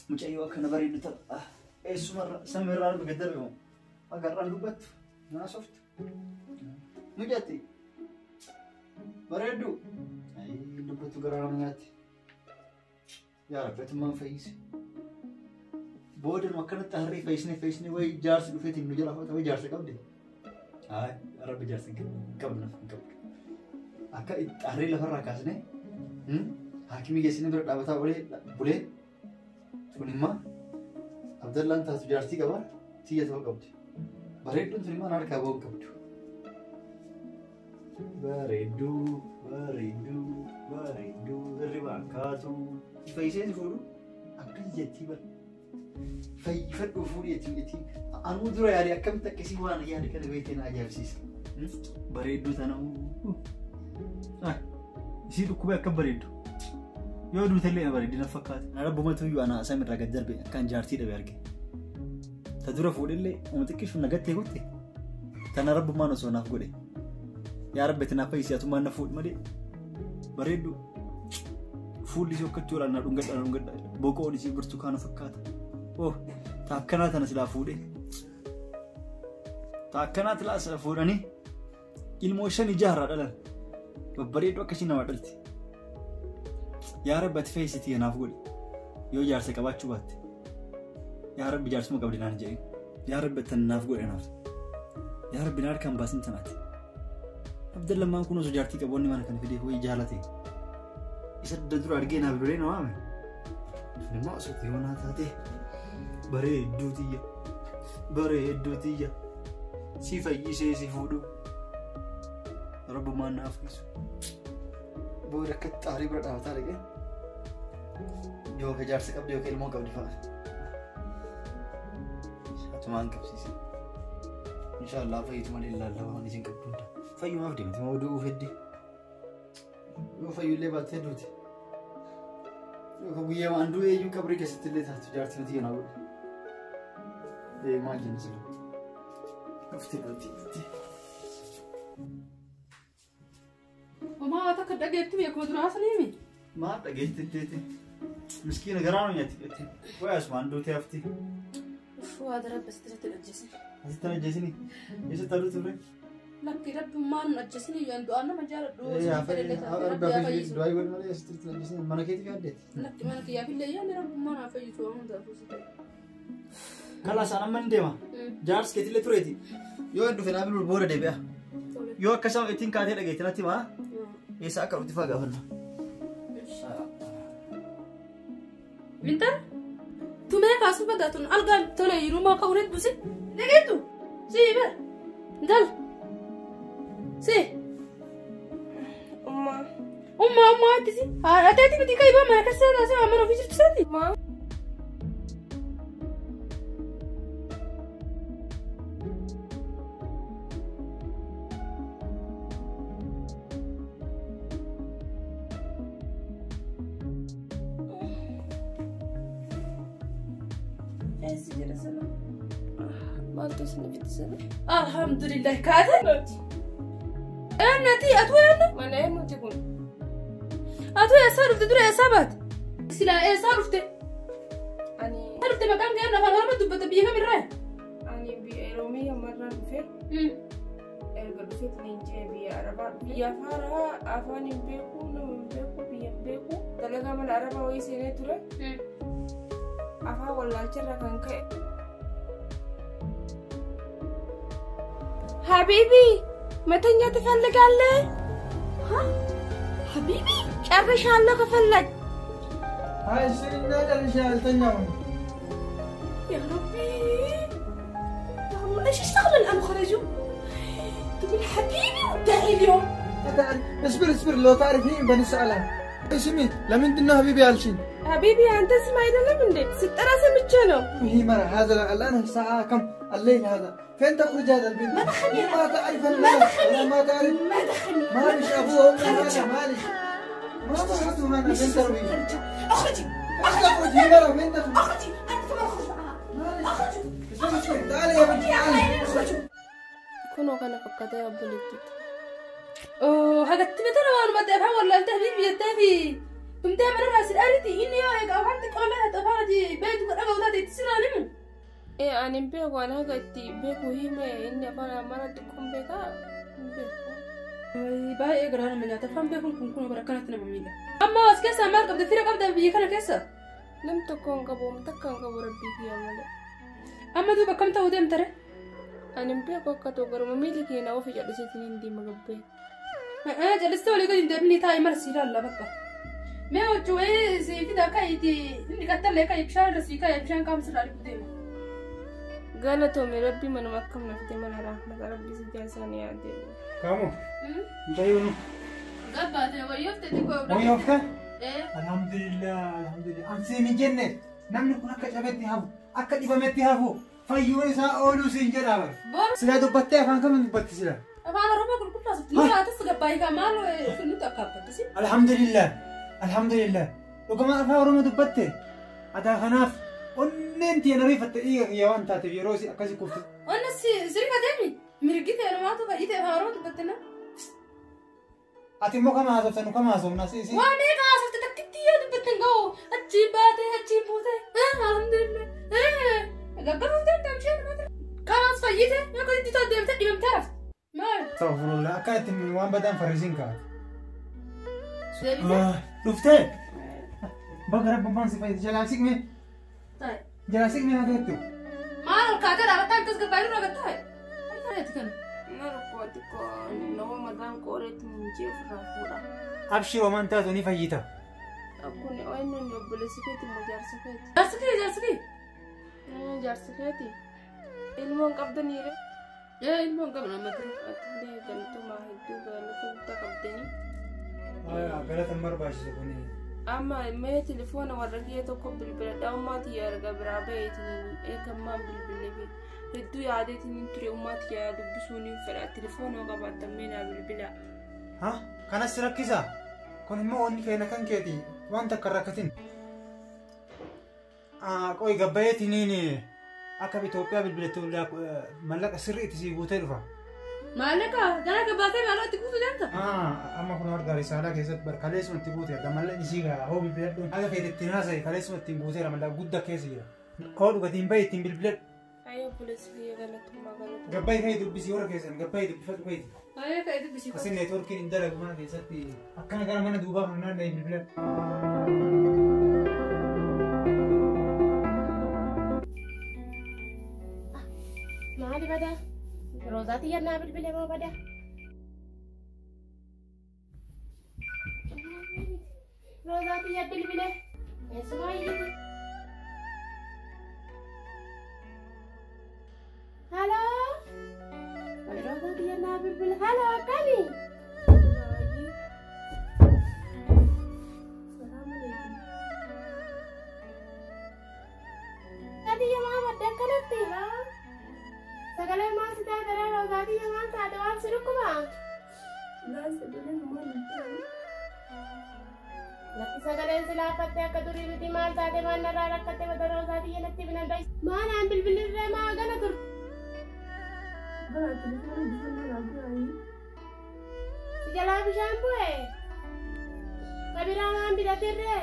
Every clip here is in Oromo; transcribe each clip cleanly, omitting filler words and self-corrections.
Mucayyoo akkana bareeddu ta'a. Eessumarra samiirraa argu gad darbe moo? Agarraan dubbattu. Naasoftu. Mucatti. Bareeddu. Dubbattu garaa nama nyaatti. Yaa Rabbi atummaan fayyisi. Booda nu akkanatti harree fayyisnee fayyisnee wayi jaarsi dhufeetiin nu jala fudhata wayi jaarsa qabdi. Hayi Rabbi jaarsa hin qabdu naaf hin qabdu. Akka harree lafarraa kaasnee haakimii geessinee bira dhaabataa olee bulee tun immoo Abdallaan taatu jaartii qaba tiyya ta'uu qabdi. Bareedduun tun immoo harkaa ba'uu qabdu. Bareedduu bareedduu bareedduu hirribaan kaatu. Fayyisee si fuudhu akkas jettii bara. Fayyifadhu fuudhi jettii jettii. Anuu dura yaade akkamitti akkasii waan yaade kana beektee na ajaa'ibsiisa. Bareedduu tana. Isii dhukkubee akka bareeddu. Yoo duutellee na bareeddi na fakkaata. Na rabbumatu iyyuu ana samirraa gad darbe akkaan jaartii dhabe arge. Ta dura fuudhellee uma xiqqishu na gattee kutte. Tana rabbummaan osoo naaf godhe. Yaa Rabbi ati naaf fayyisi atummaan na fuudhi malee. Bareeddu. Fuulli isii okkachuudhaan na dhungadha na dhungadha. Boqoon isii burtukaana fakkaata. Oh ta akkanaa tana silaa fuudhe. Ta akkanaa tilaa sila fuudhanii ilmoo shan ijaarraa dhalan. Babbareedduu akkasii nama dhalti. Yaa Rabbi ati fayyisitii anaaf godhi. Yoo jaarsa qabaachuu baatte. Yaa Rabbi jaarsuma qabdi naan jedhin. Yaa Rabbi ati naaf godhi anaaf. Yaa Rabbi na harkaan baasin tanaati. Abdallammaan kun osoo jaartii qabu wanni mana kana fidee ho'i jaalate. Isa dura argee naaf biree na waame. Immoo osoo yoonaa taate bareedduu tiyya. Bareedduu tiyya. Si fayyisee si fuudhu. Rabbummaan naaf fayyisu. Booda akka xaarii bira dhaabataa dhaqee yookaan jaarsa qabdi yookaan ilmoo qabdi fa'a. Atumaan qabsiise. Inshaallah fayyitu malee ilaallaa waan isin qabdu hunda. Fayyumaaf deemti moo du'uuf heddi. Yoo fayyullee baattee duuti. Yookaan guyyaa waan du'e iyyuu qabrii keessatti illee taatu jaartii nuti yana godhe. Ee maal jenna sila. Dhuftee duuti. Homaa takka dhageetti beekuma duraa saniimi. Maal dhageetti teeti? Miskiina garaa nu nyaatti jetti. Wayi asumaan duutee hafti. Uffuu haadha rabbi asitti sitti ajjeesin. Asitti na ajjeesini. Eessatti aduu turre? Lakki rabbummaan nu ajjeesini yoo du'aan nama jaaladhu. Fedhellee taate rabbi haa fayyisu. Du'aa godhi malee asitti na ajjeesini. Mana keetii fi addeeti. Lakki mana kiyyaaf illee yaadni rabbummaan haa fayyisu waan hundaafuu si ta'e. Kalaas an amma hin deema. Jaarsi keetillee tureeti. Yoo hin dhufe naa bilbilu booda deebi'a. Yoo akka isaan ittiin kaatee dhageetti natti himaa. Eessa akka dhufti faa gaafanna. Intal tumee kaasuu badaa tun algaan tole yeroo ka'uun busi. Dhageettu si bar intal si Umma. ummaa ummaa itti si haadha teeti miti kaibaa mana keessa taasise mana ofii jirtu saati. Umma. Eessi jira sana? Maaltu isin fide sana? Alhamdulillah kaate. Eenyati atu eenyu? Mana eenyuti kun? Atu eessaa dhufte dura eessaa baate? Silaa eessaa dhufte? Ani Eessaa dhufte maqaan kee afaan Oromoo dubbata biyya kamirraa? ani biyya Oromiyaa marraan dhufe erga dhufeet leenji'ee biyya Arabaa dhufe. Biyya afaan afaan hin beeku nama hin beeku biyya hin beeku dalagaa mana Arabaa wayii seenee ture afaan wallaalcharra kan ka'e. Habiibi መተኛት ትፈልጋለህ? ሀቢቢ ጨርሻለሁ ከፈለግ አይ ስሪና ጨርሻ አልተኛውም። يا ربي يا الله ايش اشتغل الان خرجوا تقول حبيبي وداعي اليوم اصبر اصبر لو تعرفين بنسألها. ስሚ ለምንድን ነው ሀቢቢ ያልሽኝ? ሀቢቢ አንተ ስም አይደለም እንዴ? ስጠራ ሰምቼ ነው። هي مرة هذا الآن الساعة كم؟ الليل هذا فين تخرج هذا البنت؟ ما دخلني ما تعرف ما دخلني ما تعرف ما دخلني مالش أبوه أمه مالش ما ضحكت معنا فين تروي؟ اخرجي اخرجي هي مرة فين تخرج؟ اخرجي انت كمان اخرج معها اخرجي اخرجي تعالي يا بنتي تعالي اخرجوا Kunoo kana fakkaatee obboleettiitti. هقتمت انا وانا ما افهم ولا انت حبيبي يا تافي تمتع من الراس الارتي اني يا افهم تقولها تفعلتي بيت Ani hin beeku ani haga itti beeku hime inni afaan Amaaraa xiqqoon beekaa hin beeku. Baay'ee garaa nama nyaata. Afaan beekuun kun kun bara akkanatti nama miidha. Amma as keessa maal qabda? Fira qabda biyya kana keessa? Nam tokko hin qabu, takka hin qabu rabbii kiyya malee. Amma duuba akkam ta'uu deemta ree? Ani hin beeku akka ta'u garuma miilli kee na ofi calliseetiin hin deema gabbee. Callistee walii gadi hin deemni taa'ee mara si ilaalla bakka. Mee huccuu wayii si fida ka'iiti inni qattallee ka'i bishaan irra si kaa'e bishaan qaama sirraa dhiqu deema. Galatoome rabbii manuma akkam naftee mana rahmata rabbii si jaasaanii yaadee. Kaamu? Mucayyoo. Gabbaatee wayyoofte xiqqoo. Wayyoofte? Alhamdulillah alhamdulillah. An siin hin jenne namni kun akka cabetti hafu akka dhibametti hafu fayyuun isaa ooluu siin jedhaa bara. Silaa dubbattee afaan kamiin dubbatti silaa? Afaan Oromoo qulqulluu haasofti. Nu haatas gabbaayii kaa maal nuti akka abbattisi? Alhamdulillah alhamdulillah. Dhuguma afaan Oromoo dubbatte adaa kanaaf onneen tiyya na rifatte dhiiga kiyya waan taateef yeroo si akkasi kufte. Onna si rifateemi mirgi ta'e namaatu fayyite afaan Oromoo dubbatte na. Ati immoo kama haasofta nu kama haasofna si si. Waa meeqa haasofte takkitti yoo dubbatte hin ga'u achiin baate achiin buute alhamdulillah gaggafuuf deemte amshee namaati. Kanaas fayyite yoo akkasitti ta'u deemte dhibamtee rafte. Maal? Astaghfirullah akka itti waan badaan farrisiin kaa'ate. Deebite? Dhuftee? Baga rabbummaan si fayyise jalaa siqme. Jalaa siqme haa ta'ettu. Maal ol kaatee dhaabattaa akkas gabbaayii dura gattaa? Maal kana? Na rakkoo xiqqoo nama mataan qooreetti hin jee ofirraa fuudha. Abshir homaan taatu ni fayyita. Kun eenyuun obboleessi keeti moo jaarsa keeti? Jaarsi kee jaarsi kee? Jaarsi keeti. Ilmoon qabdanii ree? Ee ilmoon qabna amma dura. Atillee galtumaa hedduu galata guddaa qabdanii. Galata hin barbaachisu kuni. Amma mee telefoona warra kiyya tokko bilbiladha ummaa tiyya erga biraa baheetiin eegammaan bilbilee fi hedduu yaadeetiin ture ummaa tiyya dubbisuun hin fedha telefoona yoo qabaattan mee naa bilbila. Ha? Kanas si rakkisa? Kun immoo wanni keenya kan keeti waan takka hin rakkatin. Qoy gabbayeetiniin akka Itoophiyaa bilbilattu mallaqa sirrii itti sii guutee dhufa. Maallaqa gara gabbaatee maaloo itti guutuu deemta? Amma kun argaa risaalaa keessatti bar kaleessuma itti guute arga mallaqni isii gaa hoo bilbiladhuun haga feete ittiin haasa'e kaleessuma ittiin guuteera mallaqa guddaa keessa jira. Koo dhugatiin bahi ittiin bilbiladhu. Ayyo obboleessi kiyya galatummaa galatummaa. Gabbayi ka'ii dubbisii warra keessan gabbayi dubbifadhu ka'ii. Ayyo ka'ii dubbisii. Asin neetwoorkiin hin dalagu mana keessatti akkana gara mana duubaa kan naanna'e bilbiladhu. Maali badaa? Roozaa xiyya naa bilbile moo badaa? Roozaa xiyya bilbile. Eessumaa iyyiti? Haloo? Roozaa xiyya naa bilbile. Haloo akkami? Xiyya maa badde akkanatti? Sagalee maal si taate ree Roozaa xiyya maal taate waan si dhukkubaa? Lakki sagaleen si laaffatte akka durii miti maal taate maal narraa rakkatte bada Roozaa xiyya natti binan dhoyse. Maanaan bilbilirree maa gana turte? Si jalaa bishaan bu'e? Kabiraa maan bitatirree?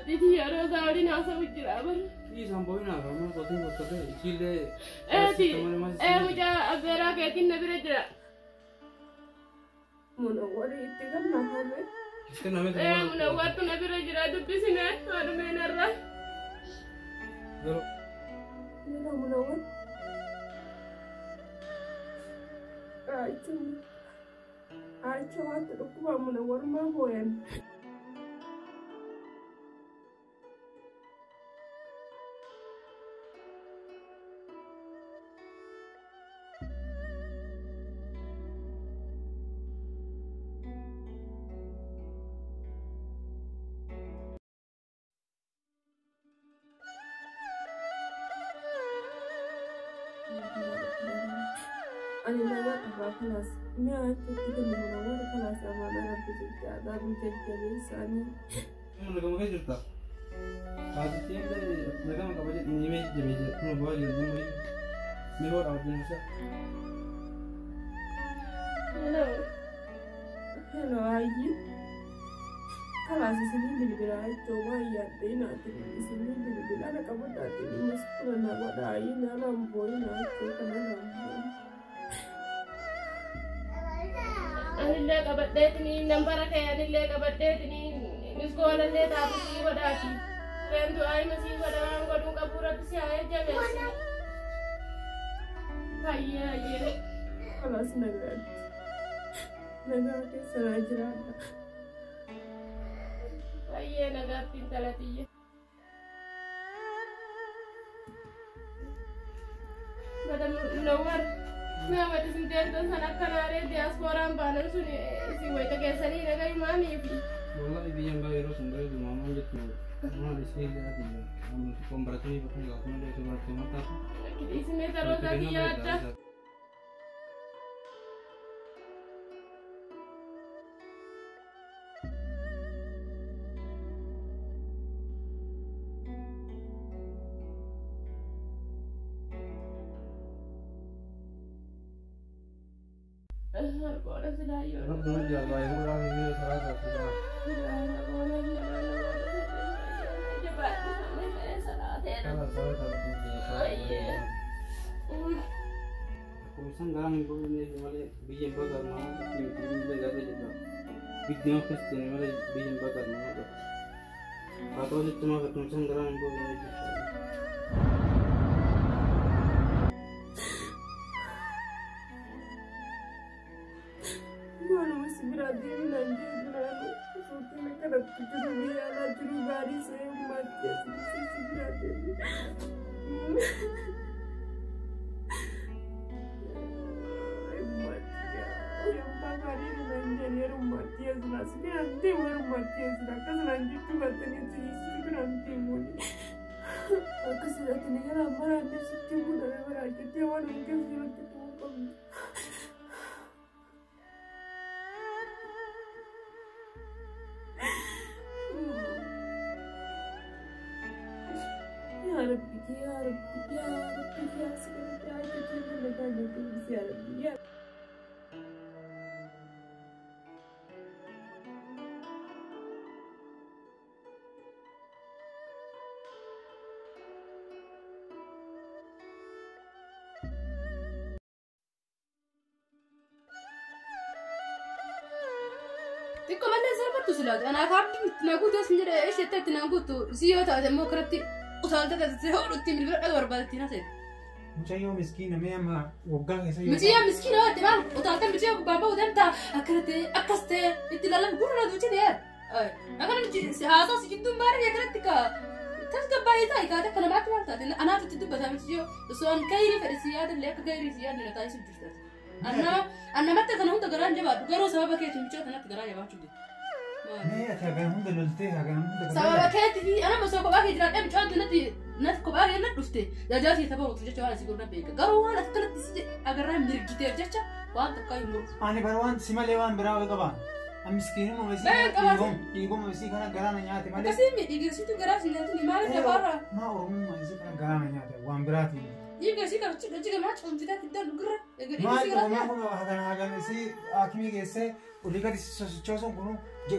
Intalattiiti yeroo isaa waliin haasa'u jira bara. Isaan boo'inaa amma qotiin qottee isiillee. Eeti mucaa abbeeraa keetiin na bira jira. Munawwarii itti gammadame. Munawwartu na bira jira dubbisine haadhumeen irra. Nila Munawwar. Achuun acha waanti dhukkuba Munawwar maa booyan. Ani nagaa qabaa kalaas mi'a achitti kennu Munawwar kalaas amaana rabbi jajjaadhaa jajjabeessaanii. Nagama keessa jirta. Haatichi nagama qaba jedhu ni jabeessa kun bu'aa jiru ni hoo dhaabbatee isa. Hello. Hello ayyi. Kalaas isinii bilbilaa jechuun waan yaaddee naatti isinii bilbilaa na qabadhaatti maskuula na godha ayyi na lambooyi na jechuu kana lambooyi. Anillee qabadheetini nambara kee anillee qabadheetini miskoolallee taatu sii godhaati. Reentu ayima sii godha waan godhuu qabu rabbi si haa jabeessu. Hayyee hayyee. Kalaas nagaatti. Nagaa keessa naa jiraadha. Hayyee nagaatti intala tiyya. Madam Munawwar. Nama isin teessan san akka naaree diyaaspooraan baanan sun isin wayita keessanii nagayumaaniifi. Wallahi biyyan baa yeroo sun bareedu maamaan jettu maal isii yaadi amma xiqqoon baratanii bakka gaafuma dheetu barattee mataa. Isinee taroota kiyya adda. Kuusan garaan hin bobine malee biyya hin baqannu biyya garee jedha. Biddeema akkasitti malee biyya hin baqannu. Haa ta'u jechuun akka kuusan garaan hin bobine jechuudha. Waanuma si biraa deeminaan deeminaan suutiin akkanatti jiru biyya alaa jiru gaarii sa'ee ummaatti asii si biraa deemi. Ya Rabbi, ya Rabbi, ya Rabbi, ya Rabbi, ya Rabbi, ya Xiqqoo malee salphattu silaatu. Anaaf abdiin itti na guutuu as hin jedhe isheetti itti na guutu si yoo taate immoo karatti utaalta taate hodhutti bilbila dhaga barbaadatti na seete. Mucayyoo miskiina mee amma waggaa keessa yoo. Mucayyoo miskiina waatti maal utaalta mucayyoo gubbaan ba'uu danda'a akkana ta'e akkas ta'e itti ilaalan gurra na duuchi ta'e. Akkana haasaa si jidduun baaree akkanatti ka tasgabbaa'ee taa'e kaate akka namaatti maal taate anaaf itti dubbata mucayyoo osoo an kayrii fedhe si yaadallee akka kayrii si yaadne na taasisuuf jirtaati. Annamatti kana hunda garaan jabaadhu garuu sababa keetiin mucaa kanatti garaa jabaachuu dide. Mee ati hagaan hunda loltee hagaan hunda Sababa keetii fi anama osoo kophaa kee jiraadhee mucaan natti natti kophaa kee natti dhufte jajaa kee tapha jecha waan asii gurra beeka garuu waan akkanatti si agarraa mirgiteef jecha waan takkaa hin muru. Ani bara waan si malee waan biraa wayii qabaan. Miskiinuma isii dhiiguma isii kana garaana nyaate malee. Akkasii miidhagsiitu garaa si nyaatini maaliif lafaarraa? Maa oromummaa isii kana garaana nyaate waan biraatiin. Dhiiga isii kana achi gamaa cuunfitaa fiddaan gurra. Maal oromoo kun hagan hagan isii haakimii geessee olii gadi sosochoosuun kun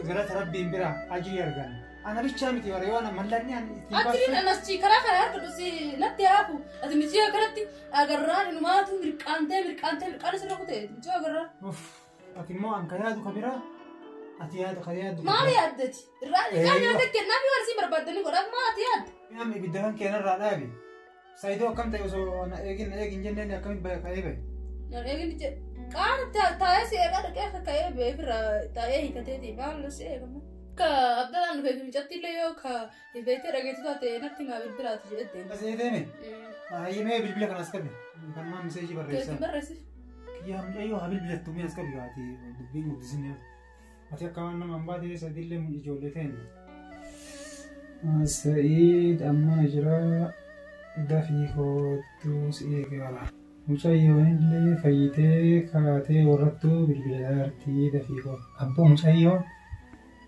galata rabbiin bira ajirii arganna. Ana bichaa miti warra yoo ana mallanni ani ittiin Ati anas karaa kana harka dhusi natti haafu. Ati miji'a kanatti agarraan inumaatu mirqaantee mirqaantee mirqaan sirra kutee miji'a agarraan. Uff, ati immoo an kan yaadu ka biraa ati yaadu kan yaadu. Maal yaaddati? Irraa kaan nyaata kennaa fi waan isin barbaaddanii godhaaf maal ati yaadde? Namni ibidda kan keenarraa dhaabi. Saayidoo akkam ta'e osoo na eegin na eegin jenneen akkamitti baya ka'ee bahe. Na eegin jedhe qaana taa'ee si eegaa dhaqee akka ka'ee ba'ee firra taa'ee hiikateeti maal si eegama. Ka abdalaan dhufee fi mucatti illee yoo ka beektee dhageessu taate natti maa bilbilaati jedhee deema. As deeme. Hayyimee bilbila kanas qabi. Kan maa miseejii barreessaa. Keetiin barreessi. Kiyyaa mucayyoo haa bilbilattu mee as qabi ati dubbiin guddisine. Ati akka waan nama hin baate sadillee ijoollee ta'en. Sa'iid amma jira dafii kootu si eegala. Mucayyoon illee fayyitee kaatee warrattuu bilbila artii dafii kootu. Abboo mucayyoon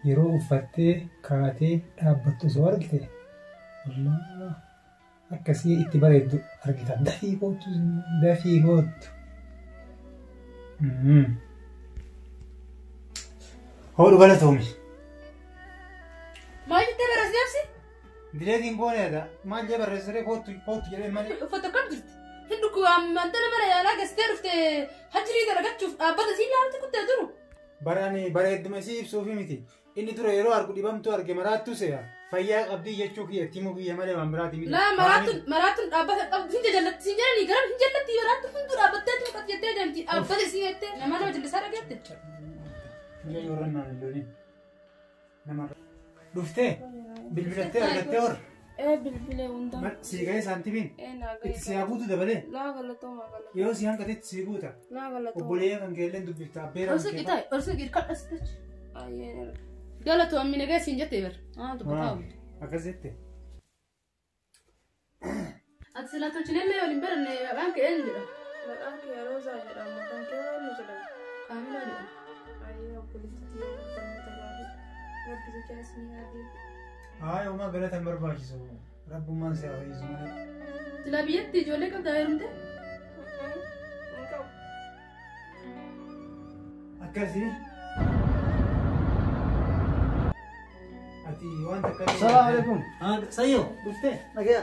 yeroo uffattee kaatee dhaabbattu osoo argite wallaahi akkasii itti bareeddu argita. Dafii kootu dafii kootu. Hodhu galatoomi. Maal jettee barreessi deebsi? Direetiin gooneedha. Maal jee barreessaree kootu kootu jedhee malee. Uffata akkam jirti? Hin dhukkubaan mana yaalaa geessitee dhuftee hajirii dalagachuuf dhaabbata siin laalti kuttee turu. Barani bareedduma isii ibsuufi miti. Inni dura yeroo argu dhibamtuu arge maraattu se'a. Fayyaa qabdii jechuu kiyya itti himuu kiyya malee waan biraati miti. Laa maraattuun dhaabbata qabdu hin jallatti siin jedhanii garam hin jallatti maraattuun hunduu dhaabbattee tuqat jettee deemti dhaabbata siin jettee nama nama jallisaa dhageette. Mucayyoo warra naan hin lolin. Nama dhuftee bilbilattee argattee warra. Bilbilee hundaa. Sii ga'ee saantimiin Naa ga'ee. itti si haa guutu dabalee Naa galatoomaa galatoomaa. yeroo si hanqatetti si guuta. Naa galatoomaa. Obboleeyyan kan keelleen dubbifta abbeera Orsi qitaa orsi qirqadhas jechi. Ayyee. Galatoomi nagaa siin jettee bar. Ah dubbataa. Akkas jette. Ati silaa tolchinee mee waliin baranne maqaan kee eenyu jedhama? Maqaan kee Roozaa jedhama. Maqaan kee eenyu jedhama? Kaamilaa jedhama. Ayyee obboleettii barnoota gaarii. Rabbi jechaa isinii haa deebi'u. Haa homaa galata hin barbaachisu. Rabbummaan si haa fayyisu malee. Silaa biyyatti ijoollee qabdaa heerumte? Hin qabu. Akkasii. Ati waan takka. Salaamu alaikum. Sayyoo dhuftee. Nagaya.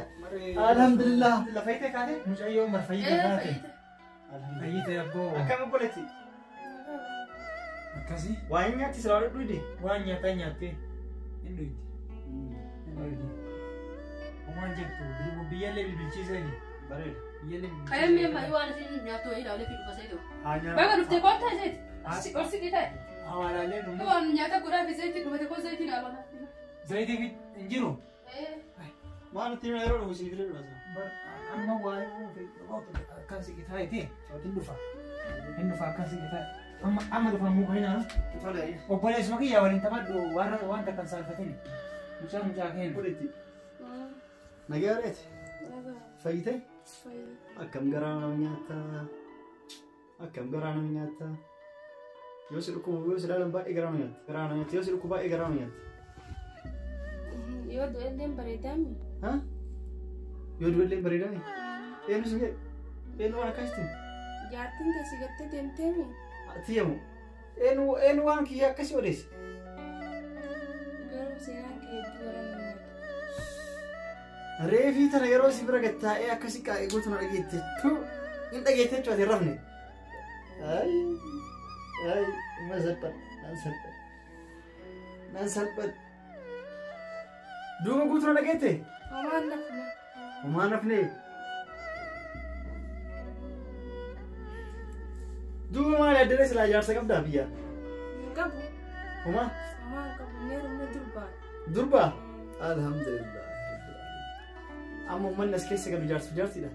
Alhamdulillah. Fayyitee kaatee? Mucayyoo mar fayyitee kaate. Fayyitee abboo. Akkam obboleetti? Akkasii. Waa hin nyaatti silaa dhugdi? Waan nyaataa nyaattee hin dhugdi. Hin dhugdi. Homaan jettu biyyallee bilbilchiisanii. Bareeda. Biyyallee Qayyam mee maayii waan isin nyaattu wayii ilaalee fi dhufa seetu. Haa nyaata. Baga dhuftee kottaa iseeti. Orsi qitaa. Hawaalaalee dhumu. Waan nyaata godhaa fi zayitii dhufate koo zayitiin alana. Zayitii hin jiru. Maal nutti hima yeroo dhufu isin fidee dhufa. Amma waa'ee akkas qitaa hin dhufa. Hin dhufa akkas qitaa. Amma amma dhufa muka hin haala. Tole. Obboleessuma kiyya waliin taphadhu waan waan takka hin saalfatin. Mucaa mucaa keenya. Obboleetti. Nagaa reeti? Fayyitee? Akkam garaa nama nyaata? Akkam garaa nama nyaata? Yoo si dhukkubu yoo si ilaalan baay'ee garaa nama nyaata. Garaa nama nyaata. Yoo si dhukkubu baay'ee garaa nama nyaata. Yoo du'ellee bareedaami. Ha? Yoo du'ellee bareedaami? Eenyu si jedhe? Eenyu waan akkasitti? Jaartiin teessi gattee deemteemi. Tiyyamu. Eenyu eenyu waan kiyya akkasii odeesse? Garuu seenaan kee hedduu gara nama nyaata. Reefii tana yeroo si bira gad taa'ee akkasii qaa'ee gootu na dhageette. Hin dhageette jechuudha hin rafne. Ayi ayi ma salphadha nan salphadha nan salphadha. Duuba guutuu na dhageette? Homaan nafne. Homaan nafne. Duuba maali addana silaa ijaarsa qabdaa biyya? Hin qabu. Homaa? Homaa hin qabu. Meerumna durbaa. Durbaa? Alhamdulillah. Amma uummanni as keessa galu jaarsu jaartiidha.